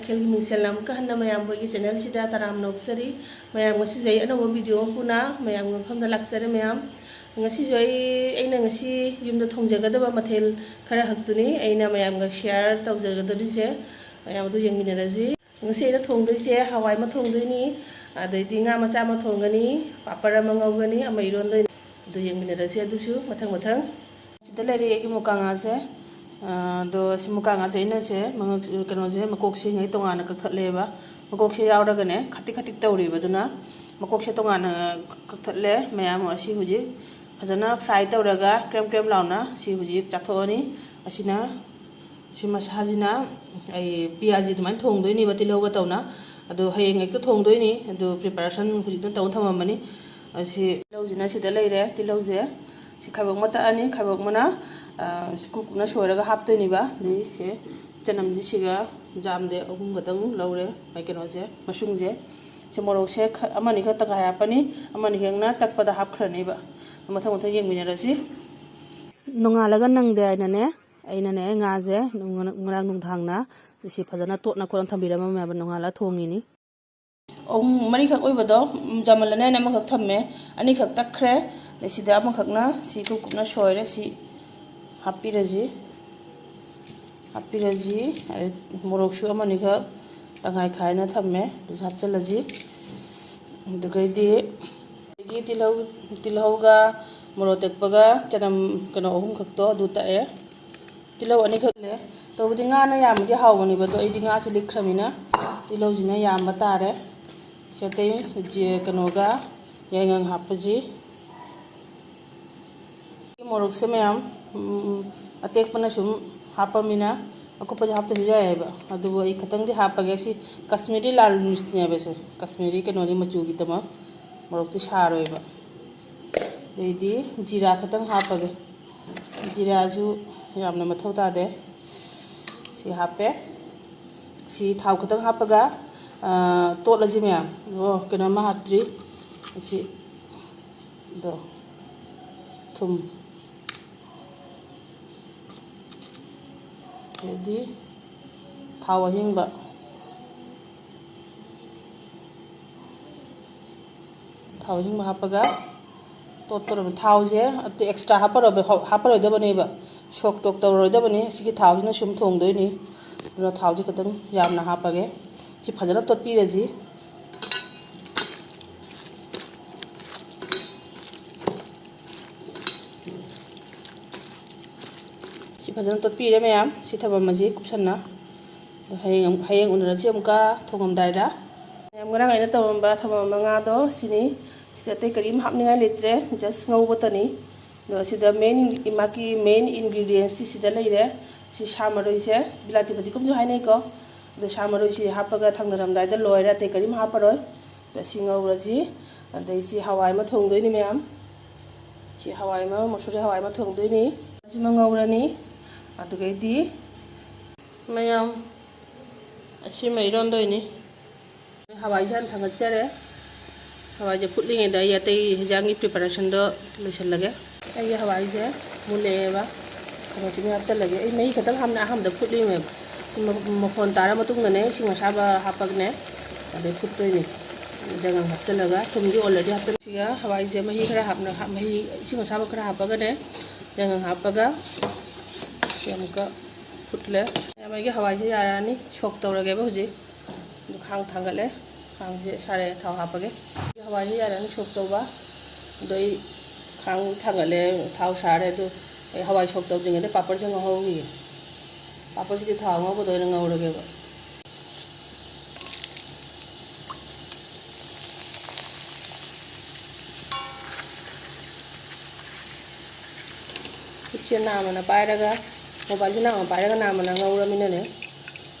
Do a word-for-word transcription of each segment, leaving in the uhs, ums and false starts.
ꯃꯊꯦꯜꯒꯤ ꯃꯤꯡꯁꯦꯜ ꯑꯃꯨꯛꯀ ꯍꯟꯅ ꯃꯌꯥꯝ ꯍꯣꯏꯒꯤ ꯆꯦꯅꯦꯜꯁꯤꯗ ꯇꯔꯥꯝꯅ ꯑꯣꯛꯆꯔꯤ꯫ ꯃꯌꯥꯝ ꯉꯁꯤꯁꯦ ꯑꯩ ꯑꯅꯧꯕ ꯚꯤꯗꯤꯑꯣ ꯑꯃ ꯄꯨꯅ ꯃꯌꯥꯝꯒꯤ ꯃꯐꯝꯗ ꯂꯥꯛꯆꯔꯦ ꯃꯌꯥꯝ꯫ ꯉꯁꯤꯁꯨ ꯑꯩ, ꯑꯩꯅ ꯉꯁꯤ ꯌꯨꯝꯗ ꯊꯣꯡꯖꯒꯗꯕ ꯃꯊꯦꯜ ꯈꯔ ꯈꯛꯇꯨꯅꯤ ꯑꯩꯅ ꯃꯌꯥꯝꯒ ꯁꯤꯌꯥꯔ ꯇꯧꯖꯒꯗꯧꯔꯤꯁꯦ꯫ ꯃꯌꯥꯝ ꯑꯗꯨ ꯌꯦꯡꯃꯤꯟꯅꯔꯁꯤ꯫ ꯉꯁꯤ ꯑꯩꯅ ꯊꯣꯡꯗꯣꯏꯁꯦ ꯍꯋꯥꯏ ꯑꯃ ꯊꯣꯡꯗꯣꯏꯅꯤ, ꯑꯗꯩꯗꯤ ꯉꯥ ꯃꯆꯥ ꯑꯃ ꯊꯣꯡꯒꯅꯤ, ꯄꯥꯄꯔ ꯑꯃ ꯉꯧꯒꯅꯤ, ꯑꯃ ꯏꯔꯣꯟꯗꯣꯏꯅꯤ꯫ ꯑꯗꯨ ꯌꯦꯡꯃꯤꯟꯅꯔꯁꯤ ꯑꯗꯨꯁꯨ ꯃꯊꯪ ꯃꯊꯪ꯫ ꯁꯤꯗ ꯂꯩꯔꯦ ꯑꯩꯒꯤ ꯃꯨꯀꯥ ꯉꯥꯁꯦ꯫ ꯑ, ꯑꯗꯣ ꯁꯤ ꯃꯨꯀꯥ ꯉꯥꯁꯦ ꯑꯩꯅꯁꯦ ꯃꯉꯛ-, ꯀꯩꯅꯣꯁꯦ, ꯃꯀꯣꯛꯁꯤꯉꯩ ꯇꯣꯉꯥꯟꯅ ꯀꯛꯊꯠꯂꯦꯕ꯫ ꯃꯀꯣꯛꯁꯦ ꯌꯥꯎꯔꯒꯅꯦ ꯈꯥꯇꯤꯛ ꯈꯥꯇꯤꯛ ꯇꯧꯔꯤꯕ, ꯑꯗꯨꯅ ꯃꯀꯣꯛꯁꯦ ꯇꯣꯉꯥꯟꯅ ꯀꯛꯊꯠꯂꯦ꯫ ꯃꯌꯥꯝ ꯑꯁꯤ ꯍꯧꯖꯤꯛ ꯐꯖꯅ ꯐ꯭ꯔꯥꯏ ꯇꯧꯔꯒ ꯀ꯭ꯔꯦꯝ ꯀ꯭ꯔꯦꯝ ꯂꯥꯎꯅ ꯁꯤ ꯍꯧꯖꯤꯛ ꯆꯥꯊꯣꯛꯑꯅꯤ꯫ ꯑꯁꯤꯅ, ꯁꯤ ꯃꯁꯥꯁꯤꯅ ꯑꯩ ꯄꯤꯌꯥꯖꯤ ꯑꯗꯨꯃꯥꯏꯅ ꯊꯣꯡꯗꯣꯏꯅꯦꯕ ꯇꯤꯜꯍꯧꯒ ꯇꯧꯅ꯫ ꯑꯗꯣ ꯍꯌꯦꯡ ꯍꯦꯛꯇ ꯊꯣꯡꯗꯣꯏꯅꯤ꯫ ꯑꯗꯣ ꯄ꯭ꯔꯤꯄꯦꯔꯦꯁꯟ ꯍꯧꯖꯤꯛꯇ ꯇꯧ ꯊꯝꯃꯝꯃꯅꯤ꯫ ꯑꯁꯤ ꯇꯤꯜꯍꯧꯁꯤꯅ ꯁꯤꯗ ꯂꯩꯔꯦ꯫ ꯇꯤꯜꯍꯧꯁꯦ ꯁꯤ ꯈꯥꯏꯕꯣꯛ ꯑꯃ ꯇꯛꯑꯅꯤ꯫ ꯈꯥꯏꯕꯣꯛ ꯑꯃꯅ, ꯑ, ꯁꯤ ꯀꯨꯞ ꯀꯨꯞꯅ ꯁꯣꯏꯔꯒ ꯍꯥꯞꯇꯣꯏꯅꯤꯕ꯫ ꯑꯗꯩ ꯁꯦ ꯆꯅꯝꯁꯦ ꯁꯤꯒ ꯖꯥꯝꯗꯦ ꯑꯍꯨꯝ ꯈꯛꯇꯪ ꯂꯧꯔꯦ꯫ ꯃꯥꯏ ꯀꯩꯅꯣꯁꯦ, ꯃꯁꯨꯡꯁꯦ꯫ ꯁꯤ ꯃꯣꯔꯣꯛꯁꯦ ꯈ-, ꯑꯃꯅꯤ ꯈꯛ ꯇꯪꯈꯥꯏ ꯍꯥꯞꯄꯅꯤ, ꯑꯃꯅꯤ ꯈꯛꯅ ꯇꯛꯄꯗ ꯍꯥꯞꯈ꯭ꯔꯅꯦꯕ꯫ ꯃꯊꯪ ꯃꯊꯪ ꯌꯦꯡꯃꯤꯟꯅꯔꯁꯤ꯫ ꯅꯣꯡꯉꯥꯜꯂꯒ ꯅꯪꯗꯦ ꯍꯥꯏꯅꯅꯦ, ꯑꯩꯅꯅꯦ ꯉꯥꯁꯦ ꯅꯨꯡ-, ꯉꯔꯥꯡ ꯅꯨꯡꯗꯥꯡꯅ ꯁꯤ ꯐꯖꯅ ꯇꯣꯠꯅ ꯈꯣꯠꯅ ꯊꯝꯕꯤꯔꯝꯃꯦꯕ, ꯅꯣꯡꯉꯥꯜꯂꯒ ꯊꯣꯡꯉꯤꯅꯤ꯫ ꯑꯍꯨꯝ ꯃꯔꯤꯈꯛ ꯑꯣꯏꯕꯗꯣ, ꯎꯝ, ꯖꯥꯃꯜꯂꯅ ꯑꯩꯅ ꯑꯃꯈꯛ ꯊꯝꯃꯦ, ꯑꯅꯤꯈꯛ ꯇꯛꯈ꯭ꯔꯦ꯫ ꯑꯗꯩ ꯁꯤꯗ ꯑꯃꯈꯛꯅ ꯁꯤ ꯀꯨꯞ ꯀꯨꯞꯅ ꯁꯣꯏꯔꯦ, ꯁꯤ ꯍꯥꯞꯄꯤꯔꯁꯤ꯫ ꯍꯥꯞꯄꯤꯔꯁꯤ꯫ ꯑꯗꯩ ꯃꯣꯔꯣꯛꯁꯨ ꯑꯃꯅꯤꯈꯛ ꯇꯪꯈꯥꯏ ꯈꯥꯏꯅ ꯊꯝꯃꯦ, ꯑꯗꯨꯁꯨ ꯍꯥꯞꯆꯤꯜꯂꯁꯤ꯫ ꯑꯗꯨꯒꯩꯗꯤ ꯑꯗꯒꯤ ꯇꯤꯜꯍꯧ, ꯇꯤꯜꯍꯧꯒ ꯃꯣꯔꯣꯛ ꯑꯇꯦꯛꯄꯒ ꯆꯅꯝ, ꯀꯩꯅꯣ, ꯑꯍꯨꯝꯈꯛꯇꯣ ꯑꯗꯨ ꯇꯛꯑꯦ꯫ ꯇꯤꯜꯍꯧ ꯑꯅꯤꯈꯛ ꯂꯩ꯫ ꯇꯧꯕꯗꯤ ꯉꯥꯅ ꯌꯥꯝꯃꯗꯤ ꯍꯥꯎꯕꯅꯦꯕ, ꯑꯗꯣ ꯑꯩꯗꯤ ꯉꯥꯁꯦ ꯂꯤꯛꯈ꯭ꯔꯃꯤꯅ ꯇꯤꯜꯍꯧꯁꯤꯅ ꯌꯥꯝꯕ ꯇꯥꯔꯦ꯫ ꯁꯤ ꯑꯇꯩ ꯖꯤ-, ꯀꯩꯅꯣꯒ ꯌꯥꯏꯉꯪ ꯍꯥꯞꯄꯁꯤ꯫ ꯃꯣꯔꯣꯛꯁꯦ ꯃꯌꯥꯝ, ꯎꯝ, ꯑꯇꯦꯛꯄꯅ ꯁꯨꯝ ꯍꯥꯞꯄꯃꯤꯅ ꯑꯀꯨꯞꯄꯁꯦ ꯍꯥꯞꯇꯁꯨ ꯌꯥꯏꯑꯕ, ꯑꯗꯨꯕꯨ ꯑꯩ ꯈꯤꯇꯪꯗꯤ ꯍꯥꯞꯄꯒꯦ꯫ ꯁꯤ ꯀꯥꯁꯃꯤꯔꯤ ꯂꯥꯜ ꯃꯤꯔꯆꯅꯦꯕ, ꯁꯦ ꯀꯥꯁꯃꯤꯔꯤ ꯀꯩꯅꯣꯗꯤ ꯃꯆꯨꯒꯤꯗꯃꯛ ꯃꯣꯔꯣꯛꯇꯤ ꯁꯥꯔꯣꯏꯕ꯫ ꯑꯗꯩꯗꯤ ꯖꯤꯔꯥ ꯈꯤꯇꯪ ꯍꯥꯞꯄꯒꯦ꯫ ꯖꯤꯔꯥꯁꯨ ꯌꯥꯝꯅ ꯃꯊꯧ ꯇꯥꯗꯦ꯫ ꯁꯤ ꯍꯥꯞꯄꯦ꯫ ꯁꯤ ꯊꯥꯎ ꯈꯤꯇꯪ ꯍꯥꯞꯄꯒ, ꯑ, ꯇꯣꯠꯂꯁꯤ ꯃꯌꯥꯝ꯫ ꯑꯣ, ꯀꯩꯅꯣꯝꯃ ꯍꯥꯞꯇ꯭ꯔꯤ꯫ ꯁꯤ, ꯑꯗꯣ, ꯊꯨꯝ꯫ ꯑꯗꯩꯗꯤ ꯊꯥꯎ ꯑꯍꯤꯡꯕ꯫ ꯊꯥꯎ ꯑꯍꯤꯡꯕ ꯍꯥꯞꯄꯒ ꯇꯣꯠꯇꯧꯔꯕ꯫ ꯊꯥꯎꯁꯦ ꯑꯇꯩ extra ꯍꯥꯞꯄꯔꯣꯏ-, ꯍꯥꯞꯄꯔꯣꯏꯗꯕꯅꯦꯕ, ꯁꯣꯛ ꯇꯣꯛ ꯇꯧꯔꯔꯣꯏꯗꯕꯅꯤ꯫ ꯁꯤꯒꯤ ꯊꯥꯎꯁꯤꯅ ꯁꯨꯝ ꯊꯣꯡꯗꯣꯏꯅꯤ꯫ ꯑꯗꯨꯅ ꯊꯥꯎꯁꯦ ꯈꯤꯇꯪ ꯌꯥꯝꯅ ꯍꯥꯞꯄꯒꯦ꯫ ꯁꯤ ꯐꯖꯅ ꯇꯣꯠꯄꯤꯔꯁꯤ꯫ ꯁꯤ ꯐꯖꯅ ꯇꯣꯠꯄꯤꯔꯦ ꯃꯌꯥꯝ꯫ ꯁꯤ ꯊꯝꯃꯝꯃꯁꯤ ꯀꯨꯞꯁꯟꯅ꯫ ꯑꯗꯣ ꯍꯌꯦꯡ ꯑꯃꯨꯛ, ꯍꯌꯦꯡ ꯎꯅꯔꯁꯤ ꯑꯃꯨꯛꯀ ꯊꯣꯡꯉꯝꯗꯥꯏꯗ꯫ ꯃꯌꯥꯝ, ꯉꯔꯥꯡ ꯑꯩꯅ ꯇꯧꯔꯝꯕ, ꯊꯝꯃꯝꯕ ꯉꯥꯗꯣ ꯁꯤꯅꯤ꯫ ꯁꯤꯗ ꯑꯇꯩ ꯀꯔꯤꯝ ꯍꯥꯞꯅꯤꯡꯉꯥꯏ ꯂꯩꯇ꯭ꯔꯦ, just ꯉꯧꯕꯇꯅꯤ꯫ ꯑꯗꯣ ꯁꯤꯗ main in-, ꯃꯥꯒꯤ main ingredientsꯇꯤ ꯁꯤꯗ ꯂꯩꯔꯦ꯫ ꯁꯤ ꯁꯥ ꯃꯔꯣꯏꯁꯦ, ꯕꯤꯂꯥꯇꯤ ꯐꯗꯤꯒꯣꯝꯁꯨ ꯍꯥꯏꯅꯩꯀꯣ꯫ ꯑꯗꯣ ꯁꯥ ꯃꯔꯣꯏꯁꯤ ꯍꯥꯞꯄꯒ ꯊꯥꯡꯅꯔꯝꯗꯥꯏꯗ ꯂꯣꯏꯔꯦ, ꯑꯇꯩ ꯀꯔꯤꯝ ꯍꯥꯞꯄꯔꯣꯏ꯫ ꯑꯗ ꯁꯤ ꯉꯧꯔꯁꯤ꯫ ꯑꯗꯩ ꯁꯤ ꯍꯋꯥꯏ ꯑꯃ ꯊꯣꯡꯗꯣꯏꯅꯤ ꯃꯌꯥꯝ꯫ ꯁꯤ ꯍꯋꯥꯏ ꯑꯃ, ꯃꯁꯨꯔꯤ ꯍꯋꯥꯏ ꯑꯃ ꯊꯣꯡꯗꯣꯏꯅꯤ꯫ ꯁꯤꯃ ꯉꯧꯔꯅꯤ꯫ ꯑꯗꯨꯒꯩꯗꯤ ꯃꯌꯥꯝ ꯑꯁꯤꯃ ꯏꯔꯣꯟꯗꯣꯏꯅꯤ꯫ ꯍꯋꯥꯏꯁꯦ ꯍꯥꯟꯅ ꯊꯥꯡꯒꯠꯆꯔꯦ꯫ ꯍꯋꯥꯏꯁꯦ ꯐꯨꯠꯂꯤꯉꯩꯗ ꯑꯩ ꯑꯇꯩ ꯍꯤꯟꯖꯥꯡꯒꯤ preparationꯗꯣ ꯂꯣꯏꯁꯤꯜꯂꯒꯦ꯫ ꯑꯩꯒꯤ ꯍꯋꯥꯏꯁꯦ ꯃꯨꯜꯂꯛꯑꯦꯕ꯫ ꯀꯩꯅꯣꯁꯤꯅ ꯍꯥꯞꯆꯤꯜꯂꯒꯦ꯫ ꯑꯩ ꯃꯍꯤ ꯈꯛꯇꯪ ꯍꯥꯞꯅ ꯑꯍꯥꯟꯕꯗ ꯐꯨꯠꯂꯤꯃꯦꯕ꯫ ꯁꯤ ꯃ-, ꯃꯈꯣꯟ ꯇꯥꯔ ꯃꯇꯨꯡꯗꯅꯦ ꯏꯁꯤꯡ ꯑꯁꯥꯕ ꯍꯥꯞꯄꯒꯅꯦ, ꯑꯗꯩ ꯐꯨꯠꯇꯣꯏꯅꯦ꯫ ꯆꯉꯥꯡ ꯍꯥꯞꯆꯤꯜꯂꯒ, ꯊꯨꯝꯗꯤ already ꯍꯥꯞꯆꯤꯜꯂꯦ꯫ ꯁꯤꯒ ꯍꯋꯥꯏꯁꯦ ꯃꯍꯤ ꯈꯔ ꯍꯥꯞꯅ, ꯍꯥꯞ-, ꯃꯍꯤ, ꯏꯁꯤꯡ ꯑꯁꯥꯕ ꯈꯔ ꯍꯥꯞꯄꯒꯅꯦ, ꯆꯉꯥꯡ ꯍꯥꯞꯄꯒ ꯁꯤ ꯑꯃꯨꯛꯀ ꯐꯨꯠꯂꯦ꯫ ꯃꯌꯥꯝ, ꯑꯩꯒꯤ ꯍꯋꯥꯏꯁꯦ ꯌꯥꯔꯛꯑꯅꯤ꯫ ꯁꯣꯛ ꯇꯧꯔꯒꯦꯕ ꯍꯧꯖꯤꯛ꯫ ꯑꯗꯨ ꯈꯥꯡ ꯊꯥꯡꯒꯠꯂꯦ꯫ ꯈꯥꯡꯁꯦ ꯁꯥꯔꯦ, ꯊꯥꯎ ꯍꯥꯞꯄꯒꯦ꯫ ꯍꯋꯥꯏꯁꯦ ꯌꯥꯔꯛꯑꯅꯤ ꯁꯣꯛ ꯇꯧꯕ꯫ ꯑꯗꯣ ꯑꯩ ꯈꯥꯡ ꯊꯥꯡꯒꯠꯂꯦ, ꯊꯥꯎ ꯁꯥꯔꯦ꯫ ꯑꯗꯨ ꯑꯩ ꯍꯋꯥꯏ ꯁꯣꯛ ꯇꯧꯗ꯭ꯔꯤꯉꯩꯗ ꯄꯥꯄꯔꯁꯦ ꯉꯧꯍꯧꯈꯤꯒꯦ꯫ ꯄꯥꯄꯔꯁꯤꯗꯤ ꯊꯥꯎ ꯉꯧꯕꯗ ꯑꯣꯏꯅ ꯉꯧꯔꯒꯦꯕ꯫ ꯈꯨꯠꯁꯦ ꯅꯥꯝꯃꯅ ꯄꯥꯏꯔꯒ, mobileꯁꯦ ꯅꯥꯝꯃ ꯄꯥꯏꯔꯒ ꯅꯥꯝꯃꯅ ꯉꯧꯔꯃꯤꯅꯅꯦ,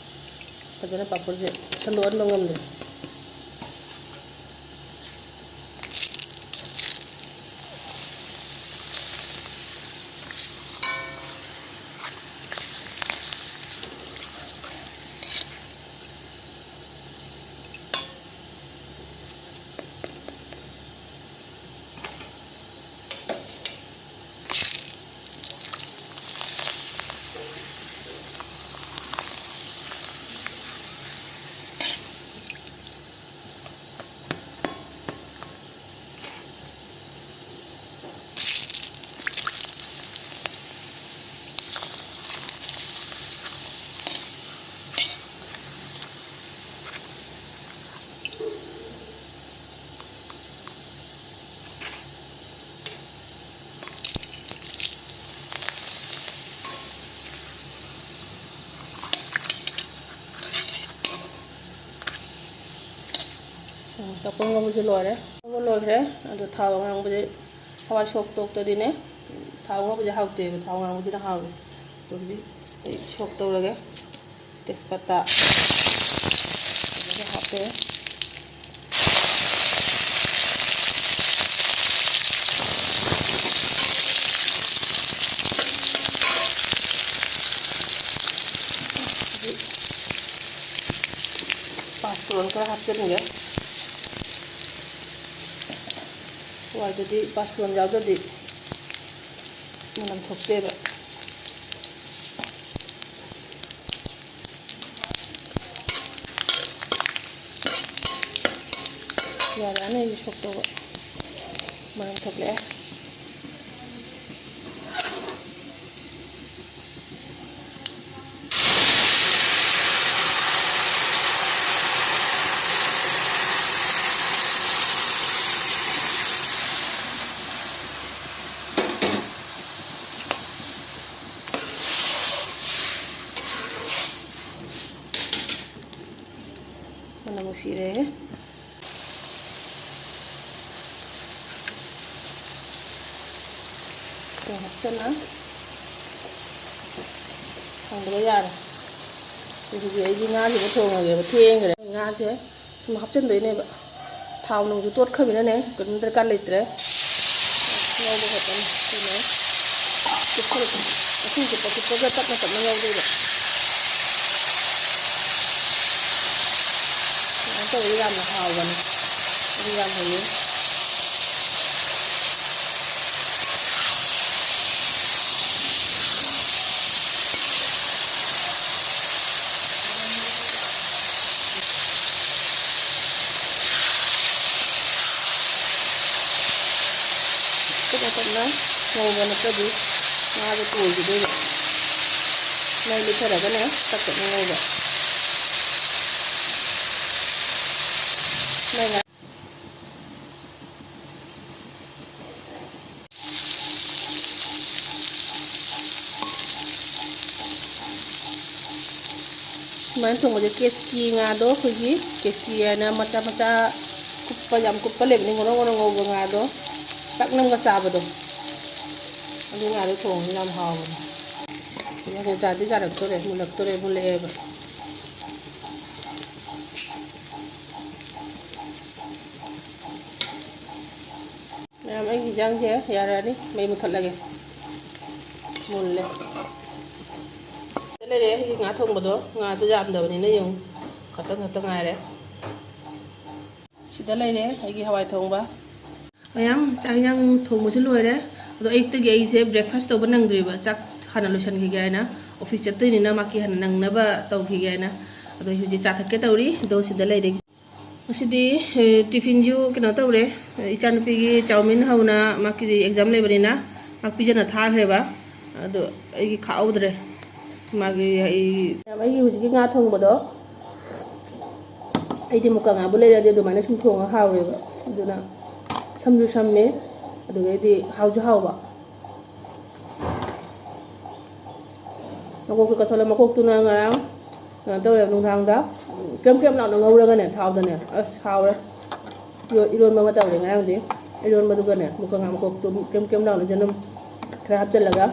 ꯐꯖꯅ ꯄꯥꯄꯔꯁꯦ ꯁꯟꯗꯣꯛꯍꯟꯕ ꯉꯝꯗ꯭ꯔꯦ꯫ ꯎꯝ, ꯀꯞꯄ ꯉꯧꯕꯁꯦ ꯂꯣꯏꯔꯦ꯫ ꯉꯧꯕ ꯂꯣꯏꯈ꯭ꯔꯦ꯫ ꯑꯗꯣ ꯊꯥꯎ ꯑꯉꯥꯡꯕꯁꯦ, ꯍꯋꯥꯏ ꯁꯣꯛ ꯇꯣꯛꯇꯗꯤꯅꯦ, ꯊꯥꯎ ꯉꯧꯕꯁꯦ ꯍꯥꯎꯇꯦꯕ, ꯊꯥꯎ ꯉꯥꯡꯕꯁꯤꯅ ꯍꯥꯎꯋꯦ꯫ ꯑꯗꯣ ꯍꯧꯖꯤꯛ ꯑꯩ ꯁꯣꯛ ꯇꯧꯔꯒꯦ꯫ ꯇꯦꯖꯄꯇꯥ ꯑꯗꯨꯒ ꯍꯥꯞꯄꯦ꯫ ꯄꯥꯁꯄꯣꯔꯟ ꯈꯔ ꯍꯥꯞꯆꯤꯟꯒꯦ꯫ ꯍꯋꯥꯏꯗꯗꯤ ꯄꯥꯁꯄꯣꯔꯟ ꯌꯥꯎꯗ꯭ꯔꯗꯤ ꯃꯅꯝ ꯊꯣꯛꯇꯦꯕ꯫ ꯌꯥꯔꯛꯑꯅꯤ ꯑꯩꯁꯦ ꯁꯣꯛ ꯇꯧꯕ꯫ ꯃꯅꯝ ꯊꯣꯛꯂꯛꯑꯦ꯫ ꯃꯅꯝ ꯅꯨꯡꯁꯤꯔꯦ꯫ ꯈꯔ ꯍꯥꯞꯆꯜꯂ ꯊꯣꯡꯕꯗ ꯌꯥꯔꯦ꯫ ꯑꯗꯨꯗꯤ ꯑꯩꯗꯤ ꯉꯥꯁꯤꯗ ꯊꯣꯡꯉꯒꯦꯕ, ꯊꯦꯡꯈ꯭ꯔꯦ꯫ ꯉꯥꯁꯦ ꯁꯨꯝ ꯍꯥꯞꯆꯤꯟꯗꯣꯏꯅꯦꯕ꯫ ꯊꯥꯎ ꯅꯨꯡꯁꯨ ꯇꯣꯠꯈ꯭ꯔꯃꯤꯅꯅꯦ, ꯀꯩꯅꯣ ꯗꯔꯀꯥꯔ ꯂꯩꯇ꯭ꯔꯦ꯫ ꯉꯧꯕ ꯈꯛꯇꯅꯤ꯫ ꯁꯤꯅ ꯆꯨꯞꯄ-, ꯏꯁꯤꯡ ꯆꯨꯞꯄ ꯆꯨꯞꯄꯒ ꯇꯞꯅ ꯇꯞꯅ ꯉꯧꯗꯣꯏꯕ꯫ ꯁꯨꯃꯥꯏꯅ ꯇꯧꯕꯗꯤ ꯌꯥꯝꯅ ꯍꯥꯎꯕꯅꯤ꯫ ꯑꯗꯨ ꯌꯥꯝ ꯍꯩꯅꯩ꯫ ꯇꯞꯅ ꯇꯞꯅ ꯉꯧꯕ ꯅꯠꯇ꯭ꯔꯗꯤ ꯉꯥꯗꯣ ꯇꯣꯏꯈꯤꯗꯣꯏꯕ꯫ ꯃꯩ ꯂꯩꯊꯔꯒꯅꯦ ꯇꯞ ꯇꯞꯅ ꯉꯧꯕ꯫ ꯃꯩ ꯉꯥ-, ꯑꯩꯅ ꯊꯣꯡꯕꯁꯦ ꯀꯦꯁꯀꯤ ꯉꯥꯗꯣ, ꯑꯩꯈꯣꯏꯒꯤ ꯀꯦꯁꯀꯤ ꯍꯥꯏꯅ ꯃꯆꯥ ꯃꯆꯥ ꯀꯨꯞꯄ, ꯌꯥꯝ ꯀꯨꯞꯄ ꯂꯩꯕꯅꯤ, ꯉꯧꯔꯣ ꯉꯧꯔꯣ ꯉꯧꯕ ꯉꯥꯗꯣ, ꯄꯥꯛꯅꯝꯒ ꯆꯥꯕꯗꯣ, ꯑꯗꯨ ꯉꯥꯗꯣ ꯊꯣꯡꯉꯗꯤ ꯌꯥꯝ ꯍꯥꯎꯕꯅꯦ꯫ ꯌꯥꯝ ꯆꯥꯗꯤ ꯆꯥꯔꯛꯇꯣꯔꯦ, ꯃꯨꯜꯂꯛꯇꯣꯔꯦ, ꯃꯨꯜꯂꯛꯑꯦꯕ꯫ ꯃꯌꯥꯝ, ꯑꯩꯒꯤ ꯏꯟꯖꯥꯡꯁꯦ ꯌꯥꯔꯛꯑꯅꯤ, ꯃꯩ ꯃꯨꯊꯠꯂꯒꯦ꯫ ꯃꯨꯜꯂꯦ꯫ ꯁꯤꯗ ꯂꯩꯔꯦ ꯑꯩꯒꯤ ꯉꯥ ꯊꯣꯡꯕꯗꯣ, ꯉꯥꯗꯣ ꯌꯥꯝꯗꯕꯅꯤꯅ ꯌꯦꯡꯉꯨ, ꯈꯇꯪ ꯈꯇꯪ ꯉꯥꯏꯔꯦ꯫ ꯁꯤꯗ ꯂꯩꯔꯦ ꯑꯩꯒꯤ ꯍꯋꯥꯏ ꯊꯣꯡꯕ꯫ ꯃꯌꯥꯝ, ꯆꯥꯛ ꯏꯟꯖꯥꯡ ꯊꯣꯡꯕꯁꯨ ꯂꯣꯏꯔꯦ꯫ ꯑꯗꯣ ꯑꯌꯨꯛꯇꯒꯤ ꯑꯩꯁꯦ breakfast ꯇꯧꯕ ꯅꯪꯗ꯭ꯔꯤꯕ, ꯆꯥꯛ ꯍꯥꯟꯅ ꯂꯣꯏꯁꯤꯟꯈꯤꯒꯦ ꯍꯥꯏꯅ, office ꯆꯠꯇꯣꯏꯅꯤꯅ ꯃꯥꯒꯤ ꯍꯥꯟꯅ ꯅꯪꯅꯕ ꯇꯧꯈꯤꯒꯦ ꯍꯥꯏꯅ꯫ ꯑꯗꯣ ꯑꯩ ꯍꯧꯖꯤꯛ ꯆꯥ ꯊꯛꯀꯦ ꯇꯧꯔꯤ꯫ ꯑꯗꯣ ꯁꯤꯗ ꯂꯩꯔꯦ꯫ ꯉꯁꯤꯗꯤ, ꯑꯦ, ꯇꯤꯐꯤꯟꯁꯨ ꯀꯩꯅꯣ ꯇꯧꯔꯦ, ꯏꯆꯥꯅꯨꯄꯤꯒꯤ ꯆꯥꯎꯃꯤꯟ ꯍꯧꯅ ꯃꯥꯒꯤ exam ꯂꯩꯕꯅꯤꯅ ꯃꯥ ꯄꯤꯖꯅ ꯊꯥꯈ꯭ꯔꯦꯕ꯫ ꯑꯗꯣ ꯑꯩꯒꯤ ꯈꯥꯛꯍꯧꯗ꯭ꯔꯦ꯫ ꯃꯥꯒꯤ ꯑꯩ, ꯑꯩꯒꯤ ꯍꯧꯖꯤꯛꯀꯤ ꯉꯥ ꯊꯣꯡꯕꯗꯣ, ꯑꯩꯗꯤ ꯃꯨꯀꯥ ꯉꯥꯕꯨ ꯂꯩꯔꯗꯤ ꯑꯗꯨꯃꯥꯏꯅ ꯁꯨꯝ ꯊꯣꯡꯉ ꯍꯥꯎꯋꯦꯕ꯫ ꯑꯗꯨꯅ ꯁꯝꯁꯨ ꯁꯝꯃꯦ, ꯑꯗꯨꯗꯩꯗꯤ ꯍꯥꯎꯁꯨ ꯍꯥꯎꯕ꯫ ꯃꯀꯣꯛꯇꯨ ꯀꯛꯊꯠꯂ, ꯃꯀꯣꯛꯇꯨꯅ ꯉꯔꯥꯡ ꯀꯩꯅꯣ ꯇꯧꯋꯦꯕ, ꯅꯨꯡꯗꯥꯡꯗ ꯀ꯭ꯔꯦꯝ ꯀ꯭ꯔꯦꯝ ꯂꯥꯎꯅ ꯉꯧꯔꯒꯅꯦ, ꯊꯥꯎꯗꯅꯦ, ꯑꯁ, ꯍꯥꯎꯔꯦ꯫ ꯏꯔꯣ-, ꯏꯔꯣꯟꯕ ꯑꯃ ꯇꯧꯔꯦ ꯉꯔꯥꯡꯗꯤ꯫ ꯏꯔꯣꯟꯕꯗꯨꯒꯅꯦ, ꯃꯨꯀꯥ ꯉꯥ ꯃꯀꯣꯛꯇꯨ ꯀ꯭ꯔꯦꯝ ꯀ꯭ꯔꯦꯝ ꯂꯥꯎꯅ ꯖꯅꯝ ꯈꯔ ꯍꯥꯞꯆꯤꯜꯂꯒ,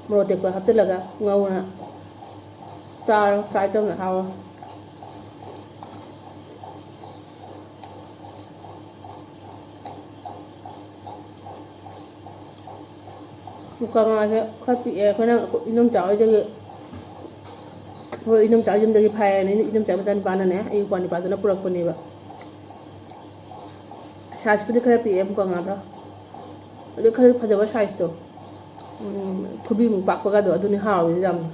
ꯃꯣꯔꯣꯛ ꯑꯇꯦꯛꯄ ꯍꯥꯞꯆꯤꯜꯂꯒ ꯉꯧꯔ ꯆꯥꯔꯣ, try ꯇꯧꯅ ꯍꯥꯎꯔꯣ꯫ ꯃꯨꯀꯥ ꯉꯥꯁꯦ ꯈꯔ ꯄꯤꯛꯑꯦ, ꯑꯩꯈꯣꯏꯅ ꯏꯅꯝꯆꯥ ꯍꯣꯏꯗꯒꯤ, ꯑꯩꯈꯣꯏ ꯏꯅꯝꯆꯥ ꯌꯨꯝꯗꯒꯤ ꯐꯥꯏꯌꯦꯅ, ꯏꯅꯝꯆꯥ ꯃꯆꯥꯅꯨꯄꯥꯗꯨꯅ ꯄꯨꯔꯛꯄꯅꯦꯕ꯫ Sizeꯄꯨꯗꯤ ꯈꯔ ꯄꯤꯛꯑꯦ ꯃꯨꯀꯥ ꯉꯥꯗꯣ, ꯑꯗꯨ ꯈꯔ ꯐꯖꯕ sizeꯇꯣ, ꯎꯝ, ꯈꯨꯕꯤꯃꯨꯛ ꯄꯥꯛꯄꯒꯗꯣ, ꯑꯗꯨꯅꯤ ꯍꯥꯎꯔꯤꯁꯦ ꯌꯥꯝꯅ꯫